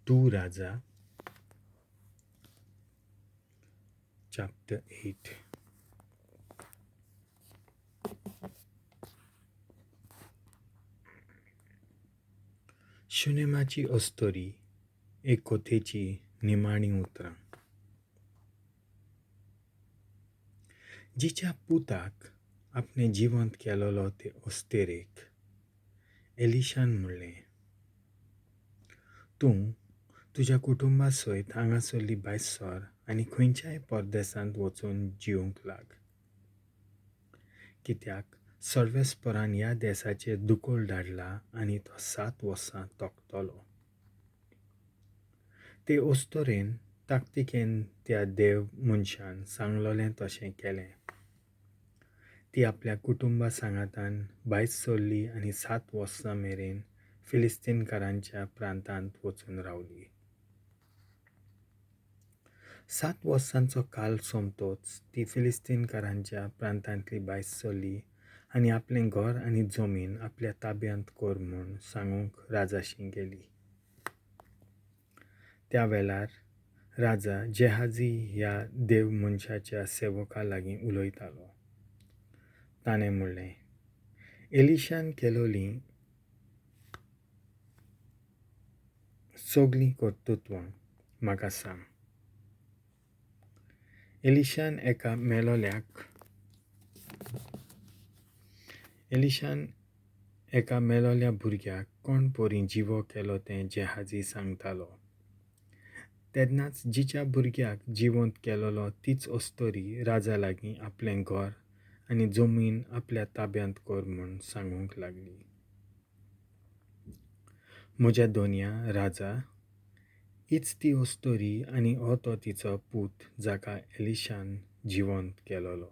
2 Raja chapter 8. शुनेमाची अस्तोरी एक कथेची निमाणी उतरां. जिच्या पुताक आपणें जिवंत केलोलो ते अस्तोरेक एलिशान म्हणलें, तूं तुज्या कुटुंबा सयत हांगासरली भायर सर आनी खंयच्याय परदेसांत वचून जिवंक लाग, कित्याक सर्वेस्परान ह्या देसाचेर दुकोळ धाडला आनी तो 7 वर्सां तोखतलो. ते अस्तोरेन ताकतिकेन त्या देव मनशान सांगलोलें तशें केलें. ती आपल्या कुटुंबा सांगातान भायर सरली आनी 7 वर्सां मेरेन फिलिस्तीनकारांच्या प्रांतांत वचून रावली. 7 वर्सांचो काल सोंपतोच ती फिलिस्तीनकारांच्या प्रांतांतली भायर सरली आनी आपलें घर आनी जमीन आपल्या ताब्यांत कर म्हूण सांगूंक राजाशी गेली. त्या वेळार राजा जेहाजी ह्या देव मनशाच्या सेवका लागीं उलयतालो. ताणें म्हणलें, एलिशान केलोलीं सगलीं कर्तृत्वां म्हाका सांग. एलिशान एका मेलोल्या भुरग्याक कोण परी जिवो केलो तें जेहाजी सांगतालो. तेन्नाच जिच्या भुरग्याक जिवंत केलोलो तीच अस्तोरी राजा लागीं आपलें घर आनी जमीन आपल्या ताब्यांत कर म्हूण सांगूंक लागली. म्हज्या दोनया राजा, हीच ती अस्तोरी आनी हो तो तिचो पूत जाका एलिशान जिवंत केलोलो.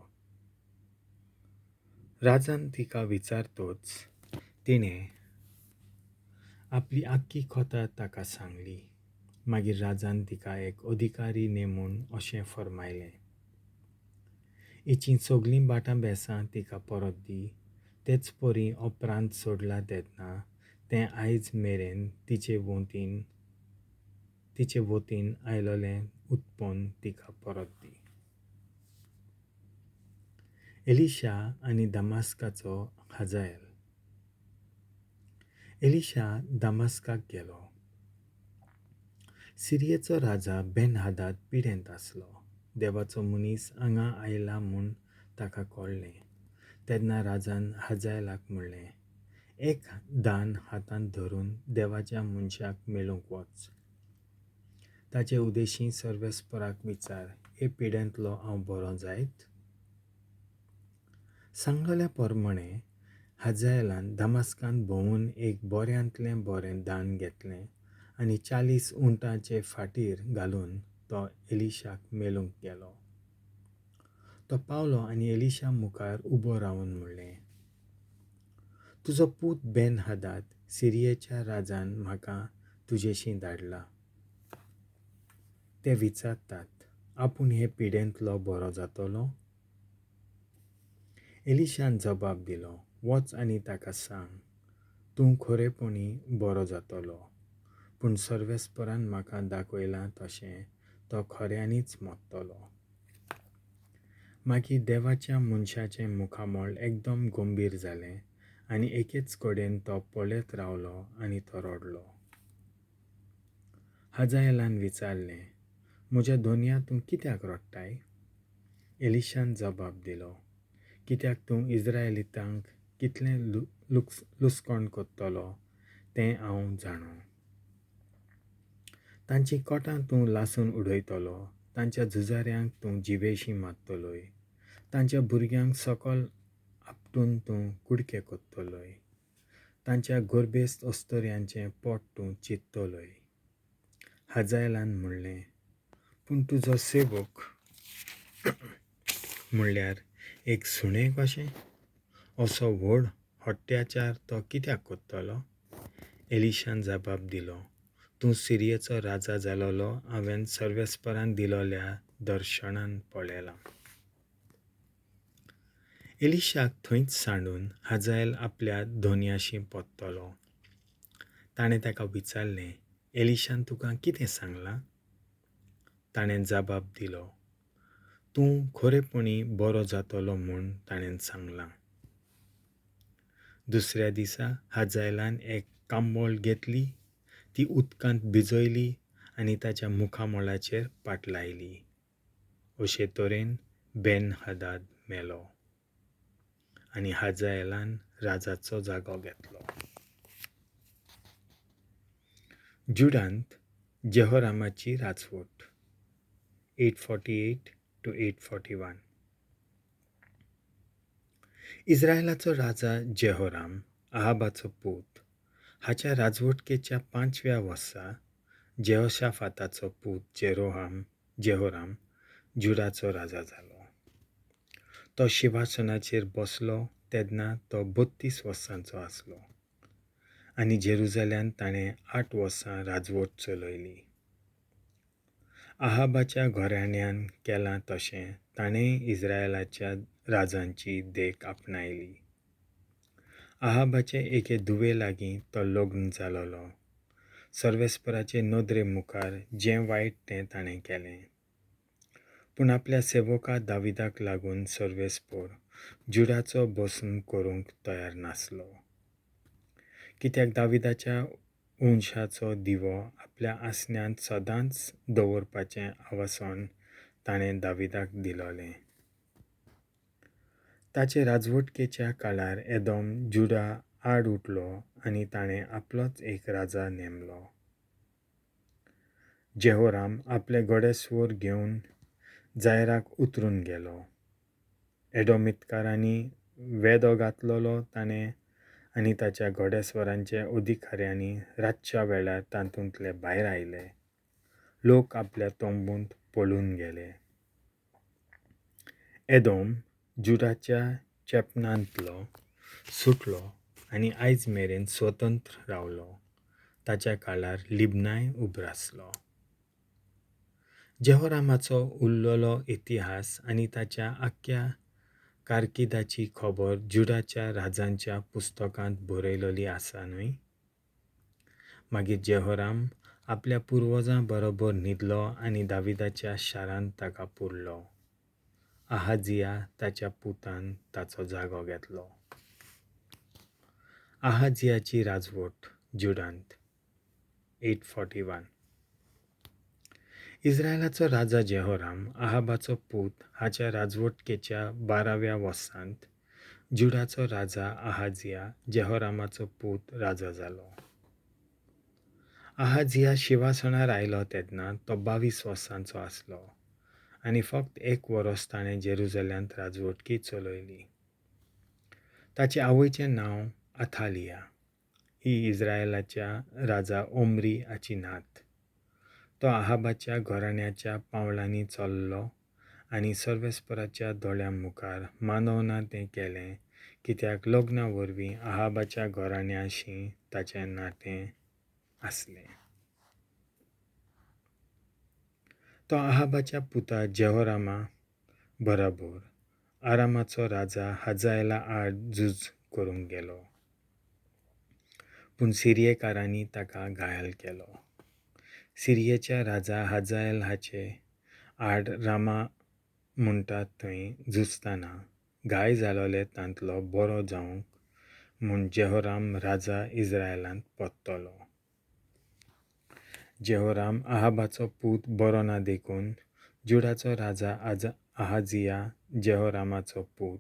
राजान तिका विचारतोच तिणें आपली आख्खी कथा ताका सांगली. मागीर राजान तिका एक अधिकारी नेमून अशें फर्मायलें, हिचीं सगलीं बाटां बेसां तिका परत दी, तेच परी हो प्रांत सोडला तेन्ना तें आयज मेरेन तिचे वतीन आयलोलें उत्पन्न तिका परत दी. एलिशा आनी दमास्काचो हाजायल. एलिशा दमास्काक गेलो. सिरियेचो राजा बेन हादाद पिडेंत आसलो. देवाचो मनीस हांगा आयला म्हूण ताका कळ्ळें. तेन्ना राजान हाजायलाक म्हणलें, एक दान हातांत धरून देवाच्या मनशाक मेळूंक वच. ताचे उदेशी सर्वेस्पराक विचार, हे पिडेंतलो हांव बरो जायत? सांगलोल्या प्रमाणें हाजायलान दमास्कांत भोंवून एक बऱ्यांतलें बरें दान घेतलें आनी 40 उंटाचे फाटीर घालून तो एलिशाक मेळूंक गेलो. तो पावलो आनी एलिशा मुखार उबो रावन म्हणलें, तुजो पूत बेन हादाद सिरियेच्या राजान म्हाका तुजेशी धाडला. ते विचारतात, आपूण हे पिडेंतलो बरो जातलो? एलिशान जबाब दिलो, वच आनी ताका सांग, तूं खरेपणी बरो जातलो, पूण सर्वेस्परान म्हाका दाखयलां तशें तो खऱ्यांनीच मरतलो. मागीर देवाच्या मनशाचें मुखामळ एकदम गंभीर जालें आनी एकेच कडेन तो पळयत रावलो आनी तो रडलो. हाजायलान विचारलें, म्हज्या दोनया तूं कित्याक रडटाय? एलिशान जबाब दिलो, कित्याक तूं इस्रायलितांक कितलें लुस्कोण करतलो तें हांव जाणो. तांचीं कोटां तूं लासून उडयतलो, तांच्या झुजाऱ्यांक तूं जिवेशी मारतलोय, तांच्या भुरग्यांक सकल आपटून तूं कुडके करतलोय, तांच्या गोरबेस्त अस्तोऱ्यांचें पोट तूं चिंततलोय. हाजायलान म्हणलें, पूण तुजो सेवक म्हणल्यार एक सुणें कशें? असो व्हड हत्याचार तो कित्याक करतलो? एलिशान जबाब दिलो, तूं सिरियेचो राजा जालोलो हांवें सर्वेस्परान दिलोल्या दर्शनान पळयलां. एलिशाक थंयच सांडून हाजायल आपल्या धनयाशी परतलो. ताणें ताका विचारलें, एलिशान तुका कितें सांगलां? ताणें जाबाब दिलो, तूं खरेपणी बरो जातलो म्हूण ताणें सांगलां. दुसऱ्या दिसा हाजायलान एक कांबोळ घेतली, ती उदकांत भिजयली आनी ताच्या मुखामळाचेर पाटलायली. अशे तरेन बेन हदाद मेलो आनी हाजायलान राजाचो जागो घेतलो. जुडांत जेहोरामाची राजवट 848 to 841. इस्रायलाचो राजा जेहोराम, अहाबाचो पूत, हाच्या राजवटकेच्या 5व्या वर्सा जेहोशाफाताचो पूत जेहोराम जुडाचो राजा जालो. तो शिंवासनाचेर बसलो तेन्ना तो 32 वर्सांचो आसलो आनी जेरुजाल्यांत ताणें 8 वर्सां राजवट चलयली. अहाबाच्या घराण्यान केलां तशें ताणेंय इस्रायलाच्या राजांची देख आपणायली. अहाबाचे एके धुवे लागीं तो लग्न जालोलो. सर्वेस्पराचे नदरे मुखार जें वायट तें ताणें केलें, पूण आपल्या सेवका दाविदाक लागून सर्वेस्पोर जुडाचो बसून करूंक तयार नासलो, कित्याक दाविदाच्या वंशाचो दिवो आपल्या आसण्यांत सदांच दवरपाचें आवासन ताणें दाविदाक दिलोलें. ताचे राजवटकेच्या काळार एदोम जुडा आड उठलो आनी ताणें आपलोच एक राजा नेमलो. जेहोराम आपले घोडेस्वर घेवन जायराक उतरून गेलो. एडोमितकारांनी वेदो घातलोलो ताणें आनी ताच्या घोडेस्वरांचे अधिकाऱ्यांनी रातच्या वेळार तातूंतले भायर आयले. लोक आपल्या तंबूंत पळून गेले. एदोम जुडाच्या चेपणांतलो सुटलो आनी आयज मेरेन स्वतंत्र रावलो. ताच्या काळार लिबनाय उब्रासलो. जेहोरामाचो उरलेलो इतिहास आनी ताच्या आख्ख्या कारकिर्दाची खबर जुडाच्या राजांच्या पुस्तकांत बरयलेली आसा न्हय? मागीर जेहोराम आपल्या पुर्वजां बरोबर न्हिदलो आनी दाविदाच्या शारांत ताका पुरलो. आहाजिया ताच्या पुतान ताचो जागो घेतलो. आहाजियाची राजवट जुडांत 841. इस्रायलाचो राजा जेहोराम, अहाबाचो पूत, हाच्या राजवटकेच्या 12व्या वर्सांत जुडाचो राजा आहाजिया जेहोरामाचो पूत राजा जालो. आहाजिया शिंवासनार आयलो तेन्ना तो 22 वर्सांचो आसलो आनी फक्त 1 वर्स ताणें जेरुजाल्यांत राजवटकी चलयली. ताचे आवयचें नांव अथालिया, ही इस्रायलाच्या राजा ओमरी हाची नात. तो अहाबाच्या घराण्याच्या पावलांनी चल्लो आनी सर्वेस्पराच्या दोळ्यां मुखार मानवना तें केलें, कित्याक लग्ना वरवीं अहाबाच्या घराण्याशी ताचें नातें आसलें. तो अहाबाच्या पुता जेहोरामा बराबर आरामाचो राजा हाजायला आड झूज करूंक गेलो, पूण सिरियेकारांनी ताका घायल केलो. सिरियेच्या राजा हाजायल हाचे आड रामा म्हणटात थंय झुजतना घाय जालोले तांतलो बरो जावंक म्हूण जेहोराम राजा इस्रायलांत परतलो. जेहोराम अहाबाचो पूत बरो ना देखून जुडाचो राजा आहाजिया जेहोरामाचो पूत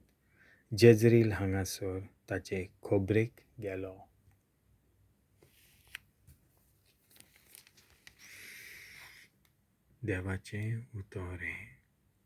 जेजरील हांगासर ताचे खबरेक गेलो. देवाचें उतर हें.